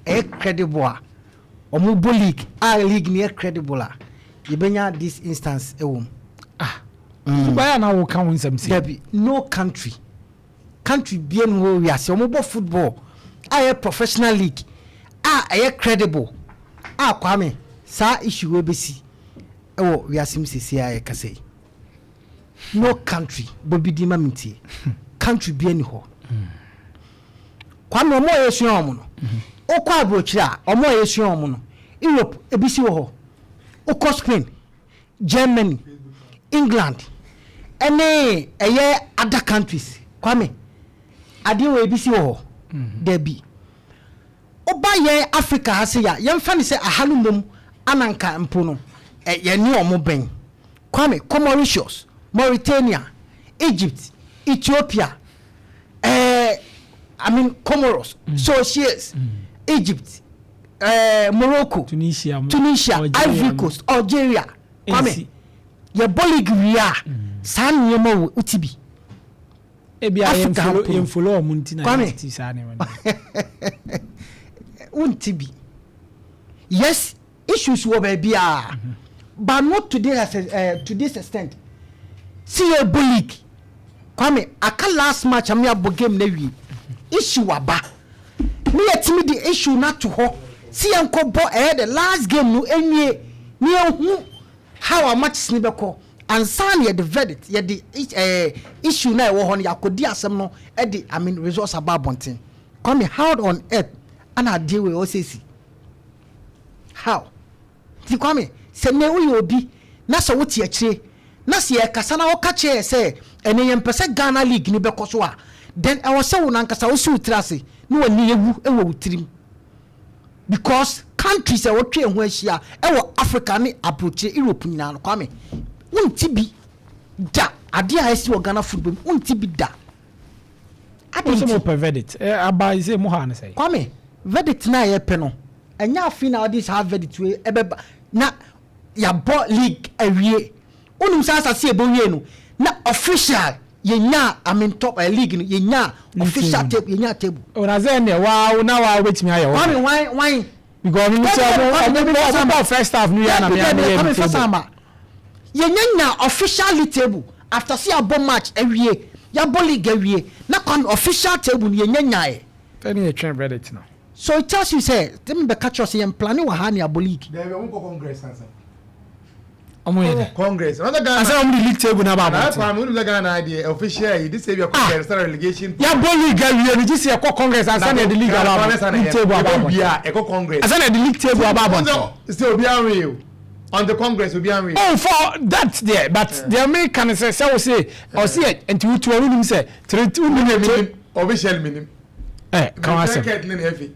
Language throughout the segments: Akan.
ɛyɛ credible a ɔmo bɔ league a, league no yɛ credible a, yɛbɛnya this instance ɛwɔ mu. Ah, báyà náà wò ká wọn nsɛm si. Dabi, no country bie no wɔ wiase ɔmo bɔ football a ɛyɛ professional league a ɛyɛ credible a, Kwame, saa issue wo bɛsi ɛwɔ wiase mu sisi a yɛkasa yi. No country, bɔbi di ma mi tie, country bie ni hɔ, Kwame, ɔmo a yɛsua ɔmo no, wokɔ aburokyire a, ɔmo a yɛsua ɔmo no, Europe ebi si wɔ hɔ. Wokɔ Spain, Germany, England ɛne ɛyɛ other countries, Kwame, adeɛ wɔ ebi si wɔ hɔ dabi. Woba yɛn Africa ha se ya, yɛmfa ne sɛ aha no mmom ananka mpo no yɛne ɔmo bɛn. Kwame, kɔ Mauritius, Mauritania, Egypt, Ethiopia, I mean Comoros, Seychelles, Egypt, Morocco, Tunisia, Tunisia, Algeria, Ivory Coast, Algeria, Kwame, Nsi. yɛbɔ league wie a, saa nneɛma wɔ wote bi. Ebi a Africa yɛn follow mpo. Yɛn follow ɔmo nti na Kwame. yɛn ti saa nneɛma no. Wonte bi. Yes, issues wɔ baabi a, but not to this extent. Si yɛ bɔ league, Kwame, aka last match a mi abɔ game na wie, issue aba ne yɛtumi de issue no ato hɔ si yɛn kɔ bɔ ɛyɛ the last game no enwie ne yɛn hu how our matches ni bɛkɔ ansa na yɛde verdict, yɛde issue na ɛwɔ hɔ no, yɛakɔdi asɛm no ɛde, I mean, results aba abɔnten. Kwame, how on earth ana adeɛ wei ɔsɛ si how? Nti Kwame, sɛ ne woyɛ obi na sɛ wote akyire na sɛ yɛkasa na wɔka kyerɛ sɛ ɛnɛ yɛmpɛ sɛ Ghana league ni bɛkɔ so a, then ɛwɔ sɛ wo nankasa wosi wo tiri ase na w'ani ewu ɛwɔ wo tirim, because countries a wɔtwe ɛho ahyia ɛwɔ Africa ne aburokyire, Europe nyinaa no, Kwame, wonti bi da. Adeɛ a ɛsi wɔ Ghana football mu, wonti bi da. Ade Wọ́n sɛ mo nti pɛ verdict ɛ aba sɛ mo ha ne sɛ. Kwame, verdict na yɛpɛ no, ɛnyɛ afei na wɔde saa verdict wei ɛbɛba na yɛabɔ league awie. Wonim sɛ asase yɛbɔ wie no na official yɛnya, I mean, top league no, yɛnya official table, yɛnya table. Ɔna sɛ ɛnɛ waa na waa wobɛtumi ayɛ wɔ. Kwame, wan wan? Because ɔmo sɛ ɔmo bɔ first half no yɛ na mi yɛ mi Kwame, table. Fasa ama yɛnya nya official league table after sɛ yɛabɔ match awie, yɛabɔ league awie na, Kwame, official table no yɛnya nyaeɛ. Ɛne yɛ twɛn verdict no. So it tells you sɛ tẹ́mi bɛka kyerɛ sɛ yɛn plan wɔ ha ne abɔ league. Dɛbi, ɔmo kɔ congress ansa. Ɔmo yɛ dɛ. Congress ɔmo Ghana. Ansa ɔmo de league table na ba Na abɔnten. Kwame, ɔmo Ghana adeɛ official yi this year congress start relegation. Yabɔ league awie no, gye sɛ yɛkɔ congress ansa na yɛde league aba abɔnten, league table aba abɔnten. Bia ɛkɔ congress. Ansa na yɛde league table aba abɔnten. Sɛ obi anwe o, on the congress obi anwe. Oh, for that there, but deɛ mi ka ne sɛ wo se ɔsi yɛ nti wotu ɔno nim sɛ tere wonim Minim official minim. Ɛ kan wa sɛm. Kɛt ne na efi.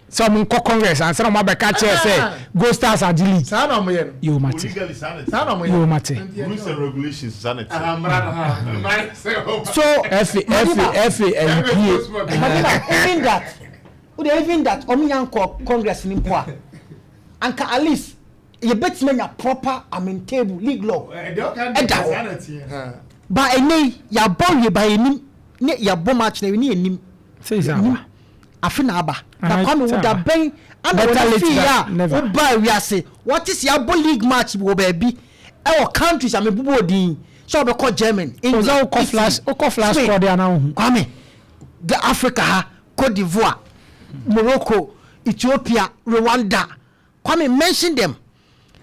Sɛ ɔmo nkɔ congress ansa na ɔmo abɛka kyerɛ sɛ Gold Stars agye league. Saa na ɔmo yɛ no. Yóò ma te. Legally, sanity. Saa na ɔmo yɛ. Yóò ma te. Rules and regulations, sanity. So ɛfɛ ɛfɛ ɛfɛ ɛyi pie. Madiba, even that o de, even that ɔmo nya nkɔ congress ni mpo a, anka at least yɛbɛtumi anya proper, I mean, table, league log ɛda hɔ. Ba ɛnɛ yi yɛabɔ wie ba, yɛnim ne yɛabɔ match na ne yɛnim. Sɛ sɛ aba. Afe na aba na Ah, Kwame, wo da aba. bɛn ana Better wɔde late fii than a never. woba wiase wɔte sɛ yɛabɔ league match wɔ baabi ɛwɔ countries a mebobɔ odin sɛ wɔbɛkɔ Germany, England, ɔsɛ wokɔ Italy, flash, wokɔ flash Spain. kɔ de ana wohu. Kwame, the Africa ha, Cote d'Ivoire, Morocco, Ethiopia, Rwanda, Kwame, mention them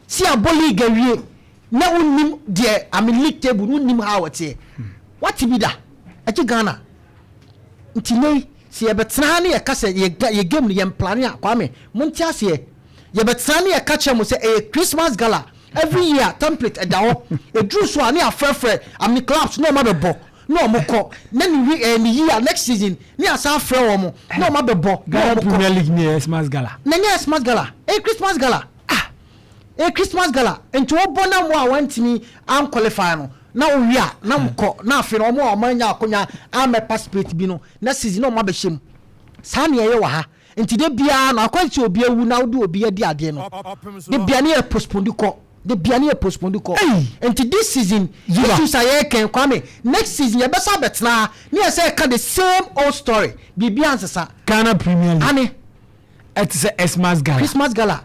si abɔ league awie na wonim deɛ, I mean, league table wonim ha wɔteɛ wate bi da ɛgye Ghana. Nti nei sɛ yɛbɛtena ha ne yɛka sɛ yɛ game no yɛn plan a, Kwame, monte aseɛ, yɛbɛtena ne yɛka kyerɛ mo sɛ ɛyɛ Christmas gala every year, template ɛda hɔ, ɛduru so a ne yɛafrɛfrɛ ame clubs na ɔma bɛbɔ na ɔmo kɔ na ne wi ne year next season ne yɛasan frɛ wɔn mo na ɔma bɛbɔ na Ghana ɔmo kɔ. Premier League ni yɛ Xmas gala. Na nyɛ Xmas gala, ɛyɛ Christmas gala. Ah, ɛyɛ Christmas gala nti wɔbɔ na mo a wɔntumi anqualify no na owie a na mo kɔ na afei no ɔmo a ɔmo anya akonnwa amɛ participate bi no na season na ɔmo abɛhyɛ mu. Saa nea ɛyɛ wɔ ha nti de biara no akwanti obi awu na wode obi adi adeɛ no de bia ne yɛ postpone kɔ, de bia ne yɛ postpone kɔ. Nti this season issues a yɛrekɛn, Kwame, next season yɛbɛsa abɛtena ha ne yɛ sɛ ɛka the same old story, biribi ansesa. Ghana Premier League. Ane Ɛte sɛ Xmas gala. Christmas gala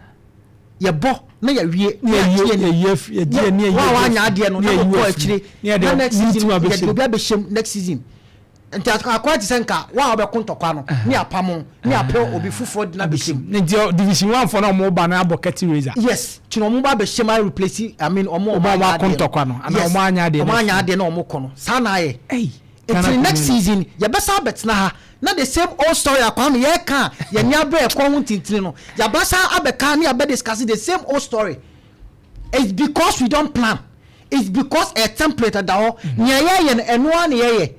yɛbɔ na yɛwie na yɛwie yɛyi yɛdi yɛ ne yɛyi wa wanya adeɛ no na wɔkɔ akyire na next season yɛde obi abɛhyɛ mu next season. Nti akɔyɛ te sɛ nka wa a wɔbɛko ntɔkwa no ne apamo ne apɛ obi foforɔ de na abɛhyɛ mu. Nti Division One fɔ na ɔmo ba na abɔ curtain raiser. Yes, tí ɔmo ba abɛhyɛ mu a replace, I mean, ɔmo ɔmo ɔmo akɔ ntɔkwa no ana ɔmo anya adeɛ. Ɔmo anya adeɛ na ɔmo kɔ no saa na ayɛ. Nti next season yɛbɛsa abɛtena ha na the same old story akwame yɛka a yɛni abɛ ɛkɔ ho ntintini no, yɛabasa abɛka ne yɛabɛ discuss the same old story. It's because we don't plan. It's because a template da hɔ, nea yɛyɛ no, ɛno ara na yɛyɛ.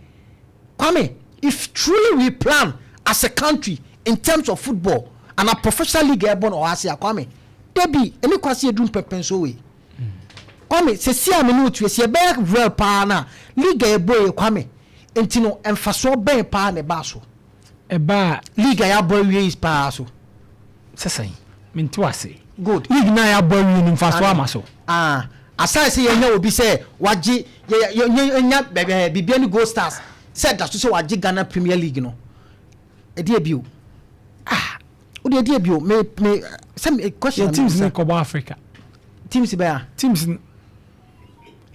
Kwame, if truly we plan as a country in terms of football and a professional league ɛbɔ no ɔha se a, Kwame, debi ɛni kwasi edu mpɛmpɛnso wei. Kwame, sisi a mene otu esi ɛbɛyɛ real paa na league a ɛbɔ yɛ, Kwame, nti no mfasoɔ bɛn paa na ɛbaa so? Ɛbaa league a yɛabɔ awie yi paa so. Sɛsɛn mente wase. Good. League na yɛabɔ awie no, mfasoɔ ama so? Ah, aside sɛ yɛnya obi sɛ wagye, yɛnya bɛbɛ Bibiani Gold Stars sɛ da so sɛ wagye Ghana Premier League no, ɛdeɛ bio? Ah, wode ɛdeɛ bio? Me sɛ me question. Yɛ teams ne kɔbɔ Africa. Teams bɛyɛ. Teams.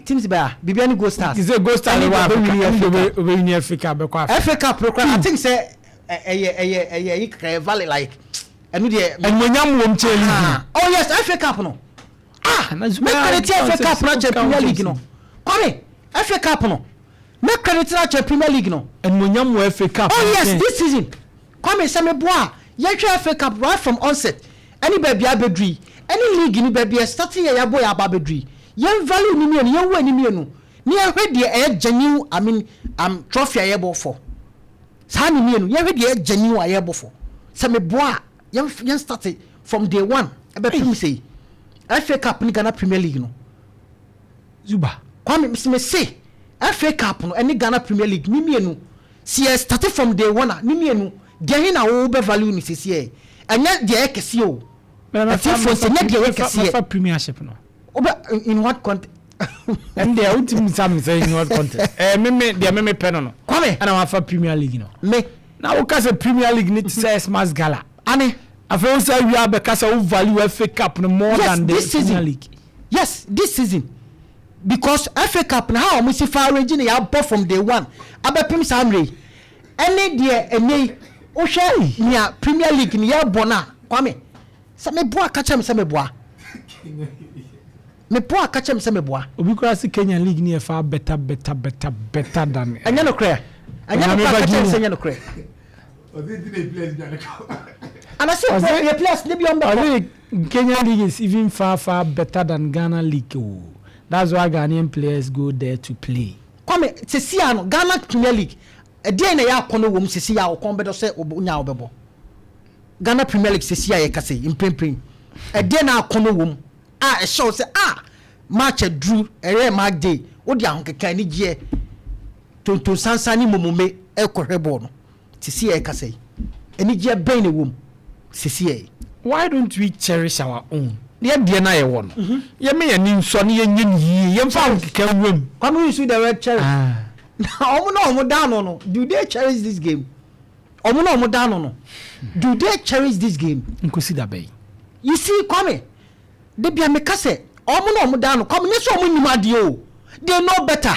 Teams bɛyɛ Bibiani Gold Stars. Sɛ Gold Stars ɛne wɔ deɛ Africa ɔbɛwin ɛne FA deɛ Cup. ɔbɛwin FA Cup bɛkɔ Africa. FA Cup no koraa, I think sɛ ɛyɛ ɛyi kakra, ɛyɛ valley like ɛno deɛ. Ɛnumonyam wɔm kyɛn league no. Ah, oh yes, FA Cup no, ah, Na me credit FA Cup na kyɛ Premier League no. Kwame, FA Cup no, me credit na kyɛ Premier League no. Ɛnumonyam wɔ FA Cup. Oh yes, this season, Kwame, sɛ me boa a, yɛhwɛ FA Cup right from onset ɛne baabi abɛduru yi ɛne league ni baabi ɛstart yɛ yɛabɔ yɛ aba abɛduru yi, yɛn value ni mmienu, yɛn wu ani mmienu ne yɛhwɛ deɛ ɛyɛ genuine, I mean, trophy a yɛbɔ for saa ne mmienu, yɛhwɛ deɛ ɛyɛ genuine a yɛbɔ for. Sɛ me boa a, yɛn start from day one ɛbɛpem sɛ yi, FA Cup ne Ghana Premier League no. Zuba. Kwame, me se FA Cup no ɛne Ghana Premier League ne mmienu, si yɛ start from day one a, ne mmienu deɛ he na wo bɛ value ne sisi yɛ? Ɛnyɛ deɛ ɛyɛ kɛseɛ o. Ɛtiɛfoɔ sɛ nyɛ deɛ ɛyɛ kɛseɛ. Mɛfa Premiership no. Wobɛ in what context? Ɛn deɛ wotumi sa me sɛ in what context? Ɛɛ, meme deɛ meme pɛ no. Kwame. Ɛna wafa Premier League no. Me na woka sɛ Premier League ne te sɛ Xmas gala. Ane. Afei wo sɛ awia bɛka sɛ wo value FA Cup no more than the this Premier season League. Yes, this season, because FA Cup na how ɔmo si fa arrange ne yɛabɔ from day one abɛpem saa mmerɛ yi ɛne deɛ ɛnɛ yi, wohwɛ nea Premier League ne yɛbɔ no a, Kwame, sɛ meboa, ka kyerɛ me sɛ meboa, meboa, ka kyerɛ me sɛ meboa. Obi koraa se Kenya league ne yɛ far better, better, better, better than. Ɛnyɛ nokorɛ, ɛnyɛ Onyame nokorɛ, ka ba kyerɛ me sɛ Junior. ɛnyɛ nokorɛ. Ɔsi ti na players dwane kɔ. Anase yɛ players ne bi ɔmbɛkɔ. Ɔse Kenya league is even far, far better than Ghana league o. That's why Ghanaian players go there to play. Kwame, sisi a no Ghana Premier League, ɛdeɛn na ɛyɛ akɔnɔ wɔ mu sisi a ɔkɔn bɛdɔ sɛ ɔnya ɔbɛbɔ Ghana Premier League? Sisi a yɛkasa yi mprempren, ɛdeɛn na akɔnɔ wɔ mu a ɛhyɛ wo sɛ a match aduru, ɛyɛ match day, wode ahokeka, anigyeɛ, tonton sansan ne momome ɛkɔhwɛ bɔɔl no? Sisi a yɛkasa yi, anigyeɛ bɛn na ɛwɔ mu sisi yɛ? Why don't we cherish our own? Yɛ deɛ na yɛwɔ no, yɛmɛ yɛn ni nsɔ ne yɛnyɛ ne yie, yɛmfa ahokeka nwura mu. Kwame, you see the word "cherish". Ah. Na ɔmo na ɔmo da no, do they cherish this game? Ɔmo na ɔmo da no, do they cherish this game? Nkosi da bɛyi. You see, Kwame, de bia meka sɛ ɔmo na ɔmo da no, Kwame, nyɛ sɛ ɔmo nim adeɛ o, they know better,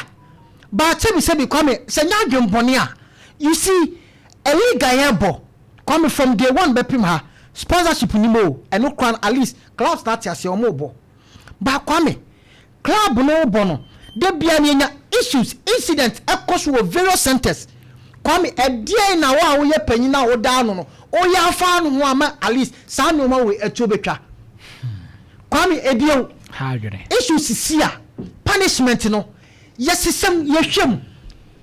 but sɛbi sɛbi, Kwame, sɛ nyɛ adwembɔne a, you see, a league a yɛbɔ, Kwame, from day one bɛpem ha, sponsorship ni mu o, ɛno kora no, at least clubs na ate aseɛ ɔmo bɔ. But Kwame, club no bɔ no de bia ne nya issues, incident ɛkɔ so wɔ various centers. Kwame, ɛdeɛn na wo a woyɛ panyin a woda ano no woyɛ afa no ho ama at least saa nneɛma wei ɛtuo bɛtwa? Kwame, ebiew Ha adwene. Issues sisi a, punishment no yɛsesɛm, yɛhwɛ mu,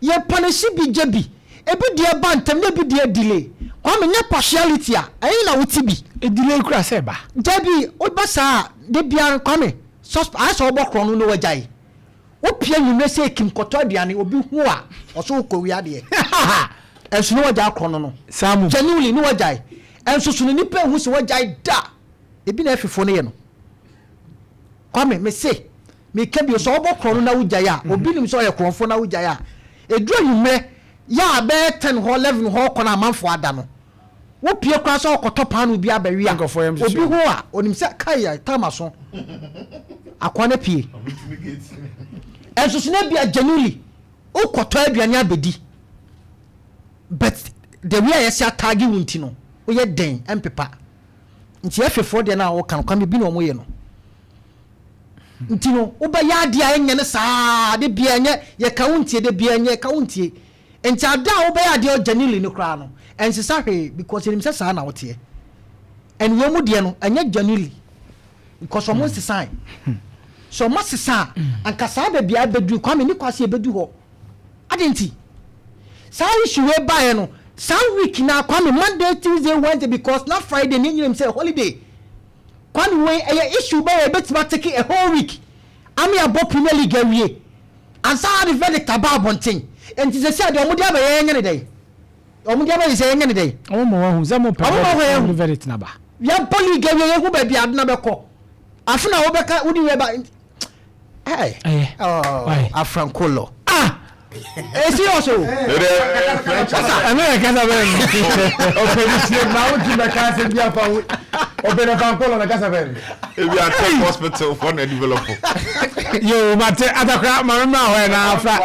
yɛ punish bi gye bi, ebi deɛ ba ntɛm na ebi deɛ delay. Kwame, nyɛ partiality a ɛyin na wote bi. Edelay kura sɛ ba. Dabi, woba saa de biara, Kwame, suspect ayɛ sɛ wɔbɔ korɔ no na wagyae. Wopia nwummerɛ sɛ ekim kɔtɔ aduane, obi hu a ɔso wokɔ wi adeɛ ɛnso ne wagyae korɔ no. Saa mu. Genuinely ne wagyae, ɛnso so no nipa ehu sɛ wagyae da ebi na ɛfifoɔ no yɛ no. Kwame, me se meka bio sɛ wɔbɔ korɔ no na wogyae a, obi nim sɛ ɔyɛ korɔmfoɔ na wogyae a, ɛduru anwummerɛ yɛ a bɛyɛ 10 hɔ, 11 hɔ kɔ no, amanfoɔ ada no. Wopie koraa sɛ ɔkɔtɔ paano bi abɛwe a, Nkurɔfoɔ yam obi hyehye ho a onim sɛ kai a tam aso, akoa no pie. Ɛnso so na bia genuinely wokɔtɔ aduane abɛdi, but the way a yɛsi ataage wo nti no, woyɛ den ɛmpepa. Nti ɛfefoɔ deɛ no a wɔka no, Kwame, bi na wɔyɛ no. Nti no wobɛyɛ adeɛ a ɛnyɛ no saa de bia ɛnyɛ yɛka wo ntie, de bia ɛnyɛ yɛka wo ntie. Nti ade a wobɛyɛ adeɛ genuinely no koraa no, ɛnsesa hwee because yɛnim sɛ saa na woteɛ. And wɔn mu deɛ no ɛnyɛ genuinely because ɔmo nsesan. Sɛ ɔmo asesa a, anka saa baabi a ɛbɛduru, Kwame, ne kwasi ɛbɛdu hɔ. Ade nti saa issue wei baeɛ no, saa week na Kwame, Monday, Tuesday, Wednesday, because na Friday ne nyinam sɛ holiday. Kwame, wei ɛyɛ issue bɛyɛ ɛbɛtumi atake a whole week ame abɔ Premier League awie ansa de verdict aba abɔnten. Nti sɛ sɛ deɛ ɔmo de abɛyɛ, yɛnyɛ ne dɛn? Ɔmo de abɛyɛ sɛ yɛnyɛ ne dɛn? Ɔmo ma wahu sɛ mo pɛ. Ɔmo ma wɔn ɔmo verdict na ba. Yɛbɔ league awie, yɛhu baabi ade na bɛkɔ afe na wobɛka wode wei ba. Hey. Ɛyɛ. Oh, Why? Afrankolo. Ah. Eh, serious o. Ɛno yɛ kasa bɛyɛ no. Ɔpɛ ni sie na o ti bɛ kan se bi afa wo ɔpɛ na fan kɔlɔ na kasa bɛ mi. Ebi atɛ hospital for na develop. Yo, mate atakora maame mmerɛ hɔ yɛ na afra.